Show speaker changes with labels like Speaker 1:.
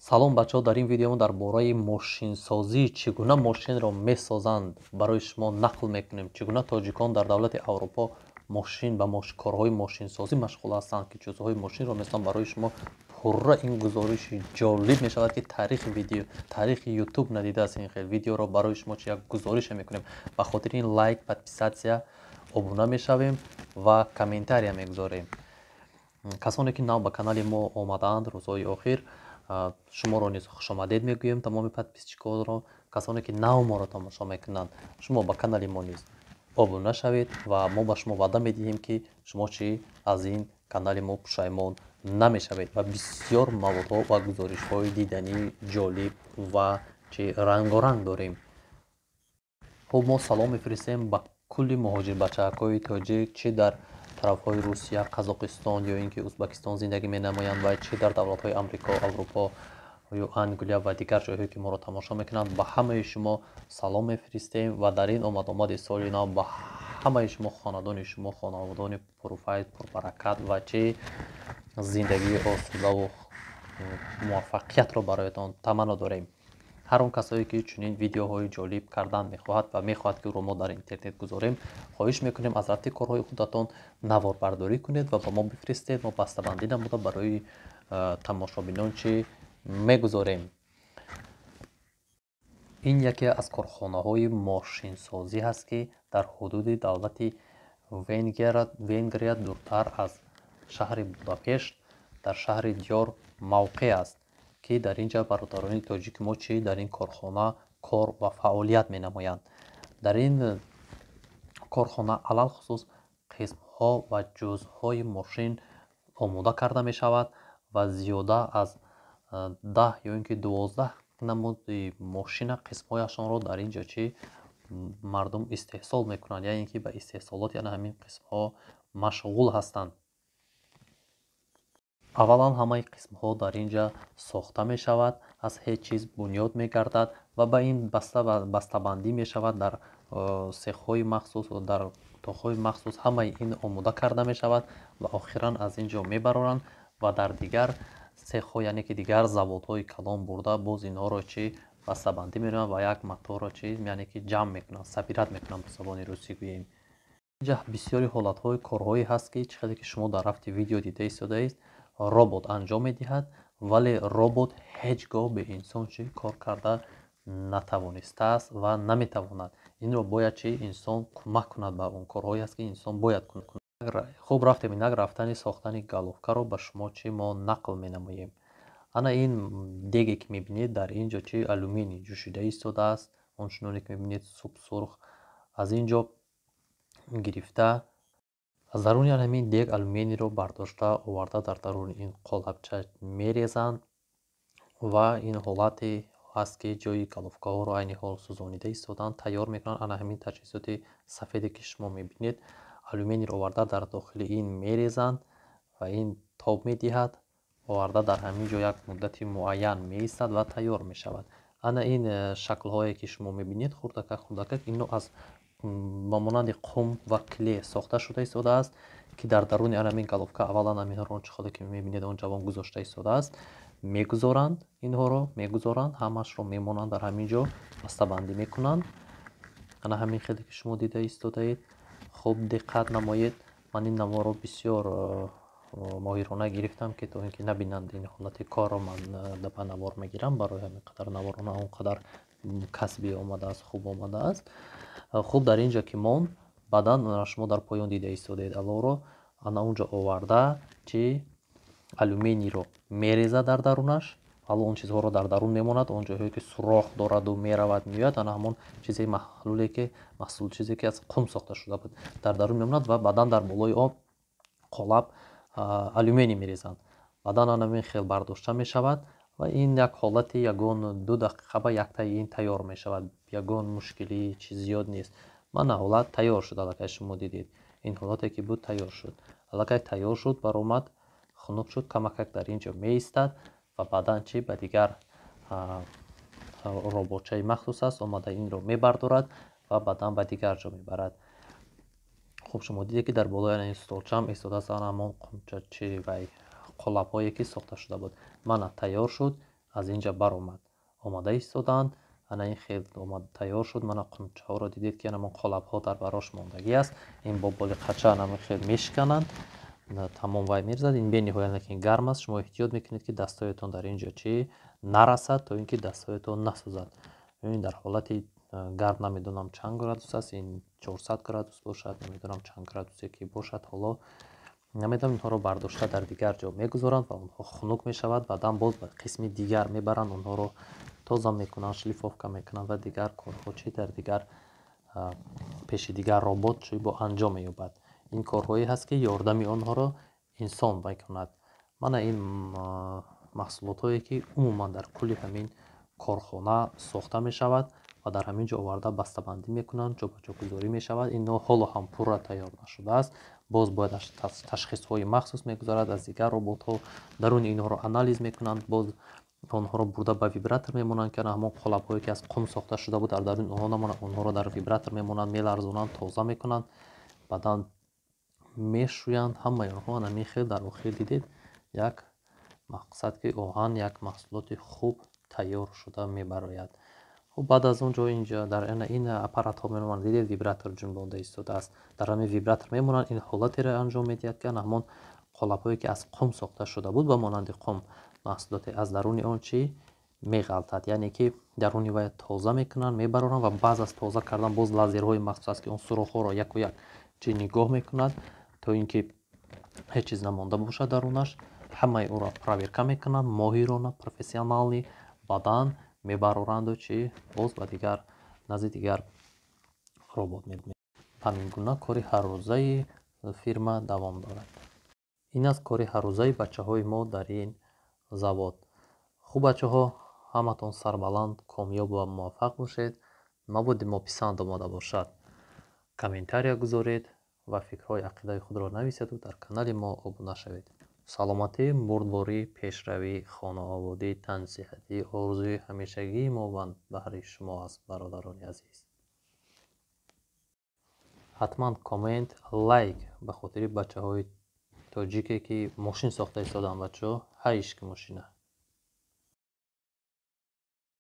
Speaker 1: Салом, бачаҳо! Дар ин видео мо дар бораи мошинсозӣ, чӣ гуна мошинро месозанд, барои шумо нақл мекунем. Чӣ гуна тоҷикон дар давлати Аврупо мошин ба корҳои мошинсозӣ машғул ҳастанд, ки ҷузъҳои мошинро месозанд. Барои шумо пурра ин гузориши ҷолиб мешавад, ки таърихи видео, таърихи Ютуб надидааст ин хел видеоро. Барои шумо чи як гузорише мекунем. Ба хотири ин лайк, подписаться, обуна мешавем ва комментария мегузорем. Касоне ки нав ба канали мо омадаанд рӯзҳои охир, шуморо низ хушомадед мегӯем, тамоми подписчиконро. Касоне ки нав моро тамошо мекунанд, шумо ба канали мо низ обуна шавед ва мо ба шумо ваъда медиҳем, ки шумо чӣ аз ин канали мо пушаймон намешавед ва бисёр маводҳо ва гузоришҳои диданӣ, ҷолиб ва чи рангоранг дорем. Хуб, мо салом мефиристем ба кулли муҳоҷирбачаҳакҳои тоҷик, чӣ дар тарафҳои Русия, Қазоқистон ё ин ки Узбакистон зиндагӣ менамоянд ва чӣ дар давлатҳои Амрико, Аврупо ё Англия ва дигар ҷойҳое ки моро тамошо мекунанд. Ба ҳамаи шумо салом мефиристем ва дар ин омадомади соли нав ба ҳамаи шумо, хонадони шумо, хонаводони пурфайз, пурбаракат ва чӣ зиндагии осудаву муваффақиятро бароятон таманно дорем. Ҳар он касое ки чунин видеоҳои ҷолиб кардан мехоҳад ва мехоҳад, ки ӯро мо дар интернет гузорем, хоҳиш мекунем, аз рафти корҳои худатон наворбардорӣ кунед ва ба мо бифиристед. Мо бастабандӣ намуда барои тамошобинон чӣ мегузорем. Ин яке аз корхонаҳои мошинсозӣ ҳаст, ки дар ҳудуди давлати Венгрия, дуртар аз шаҳри Будапешт, дар шаҳри Дёр мавқеъ аст, ки дар ин ҷа бародарони тоҷики мо чӣ дар ин корхона кор ва фаъолият менамоянд. Дар ин корхона алалхусус қисмҳо ва ҷузъҳои мошин омода карда мешавад ва зиёда аз 10 ё ин ки 12 намуди мошина қисмҳояшонро дар ин ҷо чӣ мардум истеҳсол мекунанд, яъне ки ба истеҳсолоти ана ҳамин қисмҳо машғул ҳастанд. Аввалан, ҳамаи қисмҳо дар ин ҷа сохта мешавад, аз ҳеҷ чиз бунёд мегардад ва ба ин бастабандӣ мешавад. Дар сехҳои махсус, дар утоқҳои махсус ҳамаи ин омода карда мешавад ва охиран аз ин ҷо мебароранд ва дар дигар сехҳо, яъне ки дигар заводҳои калон бурда, боз инҳоро чӣ бастабандӣ менамоянд ва як моторро чӣ, яъне ки ҷамъ мекунанд, собирать мекунанд, ба забони русӣ гӯем. Инҷа бисёри ҳолатҳои корҳое ҳаст, ки чӣ хеле ки шумо дар рафти видео дида истодаед, робот анҷом медиҳад, вале робот ҳеҷ гоҳ бе инсон чӣ кор карда натавонистааст ва наметавонад. Инро бояд чӣ инсон кӯмак кунад ба он. Корҳое аст, ки инсон бояд кунад. Хуб, рафтем. Инак, рафтани сохтани головкаро ба шумо чӣ мо нақл менамоем. Ана ин деге ки мебинед, дар ин ҷо чӣ алюминий ҷӯшида истодааст. Он чуноне ки мебинед, субсурх. Аз ин ҷо гирифта, аз даруни ҳамин дег алюминийро бардошта оварда, дар даруни ин қолабча мерезанд ва ин ҳолате ҳаст, ки ҷои головкаҳоро айни ҳол сӯзонида истодаанд, тайёр мекунанд. Ана ҳамин таҷҳизоти сафеде ки шумо мебинед, алюминийро оварда дар дохили ин мерезанд ва ин тоб медиҳад, оварда дар ҳамин ҷо як муддати муайян меистад ва тайёр мешавад. Ана ин шаклҳое ки шумо мебинед, хурдакак хурдакак, ино аз ба монанди қум ва клей сохта шуда истодааст, ки дар даруни ана ҳамин головка аввалан ҳаминҳоро, он чӣ хеле ки мебинед, он ҷавон гузошта истодааст, мегузоранд, инҳоро мегузоранд, ҳамашро мемонанд, дар ҳамин ҷо бастабандӣ мекунанд. Ана ҳамин хеле ки шумо дида истодаед. Хуб диққат намоед. Ман ин наворро бисёр моҳирона гирифтам, ки то ин ки набинанд ин ҳолати корро. Ман ба навор мегирам, барои ҳамин қадар навор на он қадар касбӣ омадааст, хуб омадааст. Хуб, дар ин ҷо ки монд, баъдан шумо дар поён дида истодаед аловро. Ана он ҷо оварда чӣ алюминийро мерезад дар дарунаш. Ҳало он чизҳоро дар дарун мемонад, он ҷойҳое ки сурох дораду меравад, меояд, ана ҳамон чизе, маҳлуле ки маҳсул, чизе ки аз қум сохта шуда буд, дар дарун мемонад ва баъдан дар болои он қолаб алюминий мерезанд. Баъдан ана ҳамин хел бардошта мешавад ва ин як ҳолати ягон 2 дақиқа ба яктаи ин тайёр мешавад. Ягон мушкилии чиз зиёд нест. Мана, ҳолат тайёр шуд. Аллакай шумо дидед, ин ҳолате ки буд, тайёр шуд, аллакай тайёр шуд, баромад, хунук шуд, камакак дар ин ҷо меистад ва баъдан чӣ ба дигар роботчаи махсус аст, омада инро мебардорад ва баъдан ба дигар ҷо мебарад. Хуб, шумо дидед, ки дар болои ин столчаам истодааст ҳамон қумча чи вай қолабҳое ки сохта шуда буд. Мана, тайёр шуд. Аз инҷа баромад, омада истоданд. Ана ин хел омад, тайёр шуд. Мана қумчаҳоро дидед, ки ҳамон қолабҳо дар барош мондагӣ аст. Ин бо болиқача ҳамин хел мешикананд, тамом вай мерезад. Ин бениҳоят лекин гарм аст. Шумо эҳтиёт мекунед, ки дастҳоятон дар ин ҷо чӣ нарасад, то ин ки дастҳоятон насӯзад. Ин дар ҳолати гарм, намедонам, чанд градус аст, ин 400 градус бошад, намедонам, чанд градусе ки бошад, ҳоло намедонам. Инҳоро бардошта дар дигар ҷо мегузоранд ва онҳо хунук мешавад. Баъдан боз ба қисми дигар мебаранд, онҳоро тоза мекунанд, шлифовка мекунанд ва дигар корҳо чи дар дигар пеши дигар робот чи бо анҷом меёбад. Ин корҳое ҳаст, ки ёрдами онҳоро инсон мекунад. Мана ин маҳсулотҳое, ки умуман дар кулли ҳамин корхона сохта мешавад ва дар ҳамин ҷо оварда бастабандӣ мекунанд, ҷобаҷогузорӣ мешавад. Ино ҳоло ҳам пурра тайёр нашудааст, боз бояд ташхисҳои махсус мегузарад аз дигар роботҳо. Даруни инҳоро анализ мекунанд, боз онҳоро бурда ба вибратор мемонанд, ки ҳамон қолабҳое, ки аз қум сохта шуда буд, дар даруни онҳо намонад. Онҳоро дар вибратор мемонанд, меларзонанд, тоза мекунанд, баъдан мешӯянд ҳамаи онҳо. Ҳамин хел дар охир дидед, як мақсад, ки оҳан як маҳсулоти хуб тайёр шуда мебарояд. Хуб, баъд аз он ҷо инҷа дар ин аппаратҳо мемонанд. Дидед, вибратор ҷунбонда истодааст. Дар ҳамин вибратор мемонанд. Ин ҳолатеро анҷом медиҳад, ки ҳамон қолабҳое, ки аз қум сохта шуда буд, ба монанди қум маҳсулоте аз даруни он чӣ меғалтад, яъне ки даруни вай тоза мекунанд, мебароранд. Ва баъз аз тоза кардан боз лазерҳои махсус аст, ки он сурохҳоро яку як чӣ нигоҳ мекунад, то ин ки ҳеҷ чиз намонда бошад дарунаш. Ҳамаи ӯро проверка мекунанд моҳирона, профессионалӣ. Баъдан мебароранду чӣ боз ба дигар назди дигар робот. Ҳамин гуна кори ҳаррӯзаи фирма давом дорад. Ин аст кори ҳаррӯзаи бачаҳои мо дар ин завод. Хуб, бачаҳо, ҳаматон сарбаланд, комёб ва муваффақ бошед. Мабоди мо писанд омада бошад, комментария гузоред ва фикрҳои ақидаи худро нависеду дар канали мо обуна шавед. Саломатӣ, бурдборӣ, пешравӣ, хонаободӣ, тансиҳатӣ орзуи ҳамешагии мо баҳри шумо аст, бародарони азиз. Ҳатман коммент, лайк ба хотири бачаҳои тоҷике, ки мошин сохта истодаанд. Бачаҳо, ҳайш ки мошина.